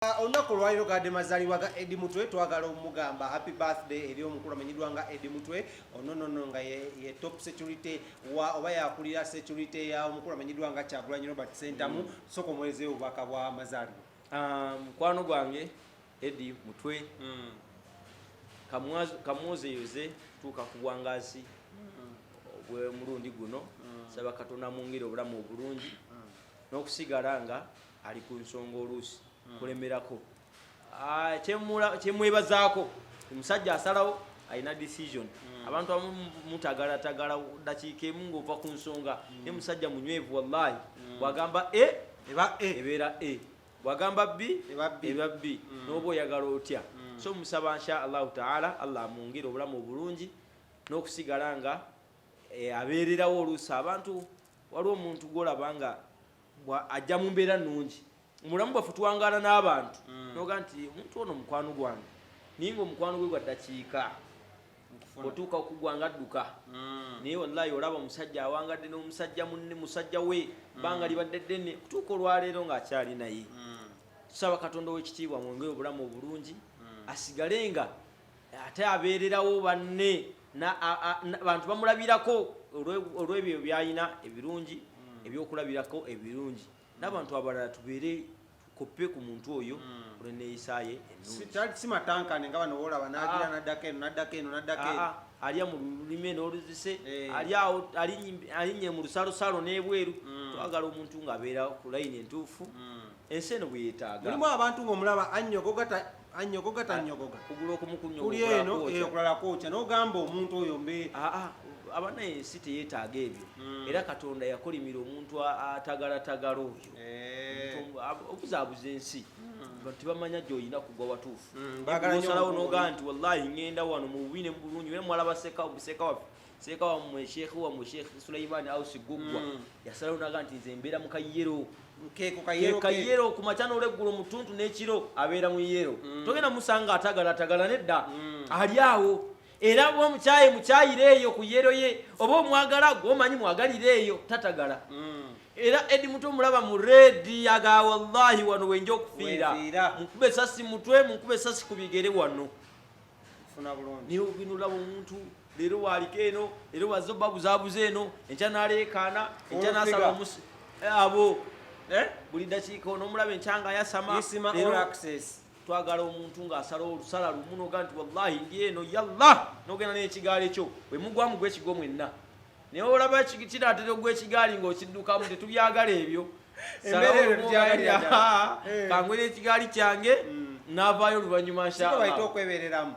Olunaku olwaliro gadde mazaalibwa ga Eddie Mutwe. Twagala omugamba happy birthday eri omukulu amanyiddwa nga Eddie Mutwe ono nono nga ye top security wa oba yakulira security ya omukulu amanyiddwa nga Kyagulanyi Robert Ssentamu. Sooka omuweerezeeyo obubaka bwa mazaalibwa. Ah, mukwano gwange Eddie Mutwe, kamwozeyoze tuuka ku bwangazi obw'omulundi guno. Saba Katonda mwongere obulamu obulungi n'okusigala nga ali ku nsonga, oluusi kulemerako. Ah, kyemwebazaako omusajja asalawo, alina decision. Abantu abamu mutagalatagala dakiika emu ng'ova ku nsonga, naye musajja munywevu wallahi. Bwagamba A, eba A. Ebeera A. Bwagamba B, eba B. Eba B, n'oba oyagala otya. So musaba insha Allahu taala Allah amwongere obulamu obulungi n'okusigala nga abeererawo. Oluusi abantu, waliwo omuntu gwolaba nga ajja mu mbeera nnungi. Mu bulamu bwaffe tuwangaala n'abantu, noga nti omuntu ono mukwano gwange, naye nga omukwano gwe gwa ddakiika. Nkufuna. Otuuka okugwa nga adduka. Naye wallahi olaba omusajja awangadde n'omusajja munne, musajja we, bbanga libadde ddene kutuuka olwaleero ng'akyali naye. Tusaba Katonda ow'ekitiibwa mwongere obulamu obulungi, asigale nga ate abeererawo banne bantu bamulabirako olw'ebyo byalina ebirungi, ebyokulabirako ebirungi, n'abantu abalala tubeere tukoppe ku muntu oyo olw'enneeyisa ye ennungi. Si matankane nga bano wolaba nagira Ah. naddako eno, naddako eno, naddako eno. Ah, ah, alya mu lulimi n'oluzise, ali awo alinnye mu lusalosalo n'ebweru. Twagala omuntu ng'abeera ku layini entuufu ensi eno bwe yeetaaga. Mulimu abantu ng'omulaba annyogoga, annyogoga, tannyogoga. Kugula okumu kuli eno, okulala kwokya, n'ogamba omuntu oyo mbe Abana ensi teyeetaaga ebyo. Era Katonda yakolimira omuntu atagalatagala oyo. Omuntu obuzaabuza ensi. Abantu tebamanya gy'olina kugwa watuufu. Baagala nnyo osalawo omuntu n'ogaa nti wallahi ŋŋenda wano mu bubi ne mu bulungi. Era mwalaba seka waffe, seeka wammwe, sheekhe wammwe, Sheekh Sulaiman Ausi Guggwa, yasalawo naga nti nze mbeera mu kayero. Keeko kayero ke. Kayero ku makya n'olweggulo, mu ttuntu n'ekiro abeera mu yero. Togenda musanga atagalatagala nedda, ali awo. Era oba omukyaye, mukyayire eyo ku yero ye, oba omwagala gwomanyi mwagalire eyo, tatagala. Era Eddie Mutwe omulaba mu red, aga wallahi wano wenja okufiira. Wenfiira. Munkube esasi mutwe, munkube esasi ku bigere wano. Funa bulungi. Naye ogenda olaba omuntu leero waaliko eno, leero wazze obabuzaabuza eno, enkya n'aleekaana, enkya n'asala omusi abo. Eh? Buli dakiika onomulaba enkya nga ayasama. Isima Leero all access. Twagala omuntu ng'asalawo olusala lumu, noga nti wallahi ndi eno, yallah, nogenda n'ekigaali kyo. Bwe mugwamu gw'ekigo mwenna, naye olaba kinaatera ogwa ekigaali ng'okiddukamu. Tetubyagala ebyo. Embeera eyo tetugyagalira ddala. Kangwera ekigaali kyange, n'avaayo oluvannyuma. Siko bayita Inshallah. okwebereramu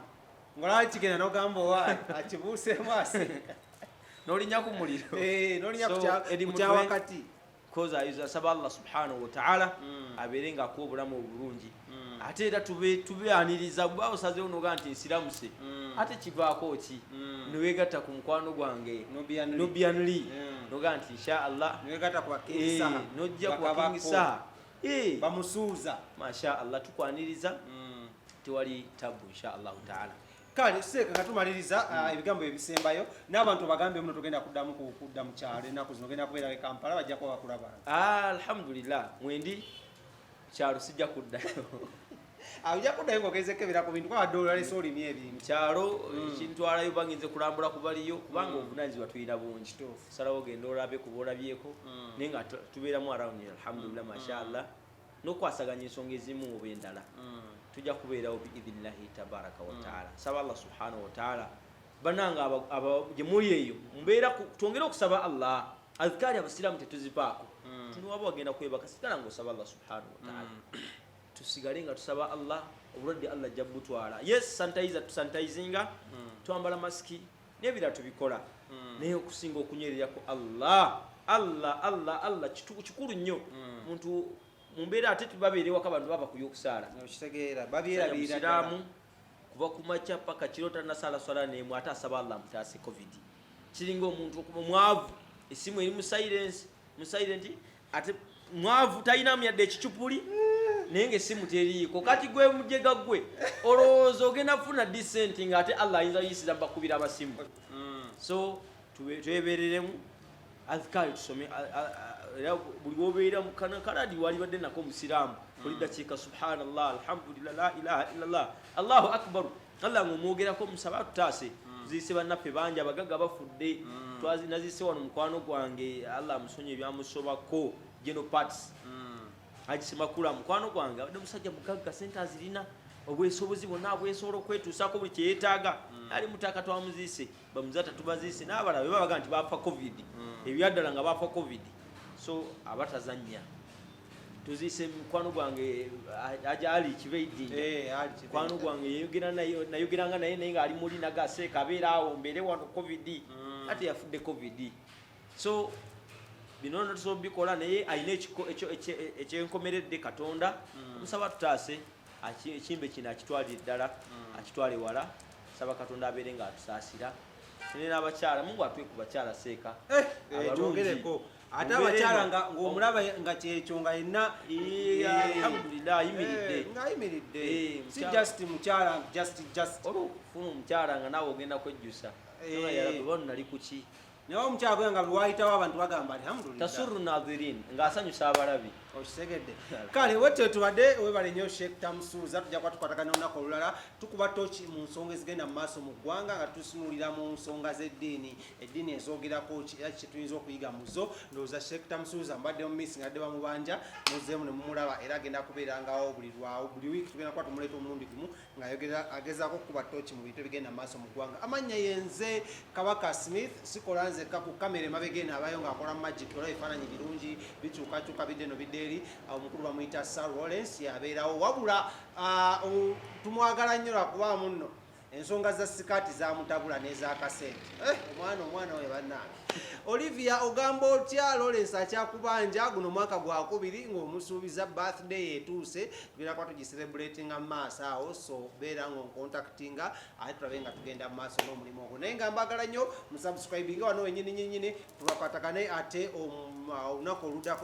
ng'olaba kigenda n'ogamba owa akibuuseemu aseka. N'olinnya ku muliro. N'olinnya So, Eddie ku Mutwe, kyawakati. Koza ayuza asaba Allah subhanahu wa ta'ala abeere ng'akuwa obulamu obulungi. Ate era tube tubeaniriza bwe osazeewo noga nti nsiramuse, ate kivaako ki neweegatta ku mukwano gwange Nubian Lee. Nubian Lee, noga nti insha Allah. Newegatta ku King Saha. Nojja ku Bakabako. King Saha. Bamusuuza. Masha Allah, tukwaniriza, tewali tabu insha Allahu taala. Kale seeka nga tumaliriza, ebigambo ebisembayo n'abantu bagambe muno togenda kuddamu kudda mu kyalo ennaku zino, ogenda kubeerawo e Kampala, bajja kuba bakulaba. Ah, alhamdulillah, mwendi kyalo sijja kuddayo. Ojja kuddayo ng'ogezeko ku bintu kwabadde olalese olimye ebintu. Kyalo kintwalayo bangenze kulambula ku baliyo, kubanga obuvunanyizibwa tulina bungi. Salawo ogenda olabe kuba olabyeko, naye nga tubeeramu around, alhamdulillah, mashallah, n'okwasaganya ensonga ezimu oba endala tujja kubeerawo biidhinillahi tabaraka wataala. Saba Allah subhanahu wataala, banange gye muli eyo mbeera twongere okusaba Allah. Azikaari abasiraamu tetuzivaako. Tuniwaba wagenda kwebaka, sigala ngaosaba Allah subhanahu wataala. Tusigale nga tusaba Allah. Obulwadde Allah ajja butwala. Yes, sanitizer tusanitizinga, twambala masiki n'ebirala tubikola, naye okusinga okunywerera ku Allah, Allah, Allah, Allah kikulu nnyo. Muntu mu mbeera ate tubabeera ewaka, bantu baba kuya okusaala. Okitegeera, babyerabirira ddala. Musiraamu kuva ku makya paka kiro tanasaala swala nemu, ate asaba Allah mutaase COVID. Kiringa omuntu omwavu, esimu eri mu silence, mu silent, ate mwavu talinamu yadde ekicupuli, naye nga esimu teriiko. Kati gwe mujega gwe olowooza ogenda kufuna decent, nga ate Allah ayinza yisiza mubakubira amasimu. So twebereremu, azikari tusome, era buli wobeera kaladi walibadde nako omusiraamu. Buli dakiika subhanallah, alhamdulillah, la ilaha illallah, Allahu akbar, Allah ng'omwogerako, musaba atutaase. Tuziise bannaffe bangi abagagga bafudde. Naziise wano mukwano gwange, Allah amusonyi ebyamusobako, Geno Parts Haji Semakula, mukwano gwange, abadde musajja mugagga, sente azirina, obwesobozi bwonna abwesobola okwetuusaako buli kyeyeetaaga. Ali mutaka, twamuziise, bamuzata tubaziise, n'abalala bebabaga nti bafa COVID, ebyaddala nga bafa COVID. So abatazannya tuziise mukwano gwange Aja Ali Kibeidinja. Eh, Ali Kibeidinja. Mukwano gwange yayogera naye, nayogeranga naye, naye ng'ali muli nagaseeka, abeera awo mbeere wano COVID, ate yafudde COVID. So bino nno tusobola bikola, naye alina ekyenkomeredde Katonda. Omusaba tutaase, ekimbe kino akitwalire ddala, akitwale wala. Saba Katonda abeere nga atusaasira ne n'abakyala. Mungu atwe ku bakyala seeka Eh, abalungi. Kyogereko ate Mubeere abakyala eno. nga ng'omulaba nga kyekyo nga yenna. Alhamdulillah, ayimiridde. Ng'ayimiridde. Eh, Si mukyala. just mukyala just Olwokufuna omukyala nga naawe ogenda kwejjusa. Yarabi, bano nali kuki? Naye omukyala gwe nga bwewayitawo abantu bagamba alhamdulillah. Tasurru nadhirin, ng'asanyusa abalabi. Okitegedde? Kale wetyo tubadde. Webale nnyo Sheikh Tamusuuza, tujja kuba tukwatagana olunaku olulala, tukuba toki mu nsonga ezigenda mu maaso mu ggwanga, nga tutunuulira mu nsonga z'eddiini, eddiini ezogerako ki, era kiki tuyinza okuyiga mu zo. Ndowooza Sheikh Tamusuuza mbadde mu miisi nga adde bamubanja, muzeemu ne mumulaba, era agenda kubeerangawo buli lwawo, buli wiiki tugenda kuba tumuleeta omulundi gumu ng'ayogera, agezaako okukuba toki mu bintu ebigenda mu maaso mu ggwanga. Amannya yenze Kabaka Smith, sikola nzekka. Ku kamera emabega eno abayo ng'akola magic, olaba ebifaananyi birungi bikyukakyuka, bidde eno bidde eri. Awo omukulu bamuyita Sir Lawrence, yabeerawo. Wabula tumwagala nnyo lwakuba munno ensonga za sikaati zamutabula n'ezakasente. Eh, omwana oyo bannange. Olivia, ogamba otya? Lawrence akyakubanja, guno mwaka gwakubiri ng'omusuubiza, birthday etuuse, tugenda kuba tugicelebratinga mu maaso awo. So beera ng'oncontactinga ate tulabe nga tugenda mu maaso n'omulimu ogwo. Naye nga mbagala nnyo, musubscribinga wano wenyini nyinyini, tubakwatagane ate olunaku oluddako.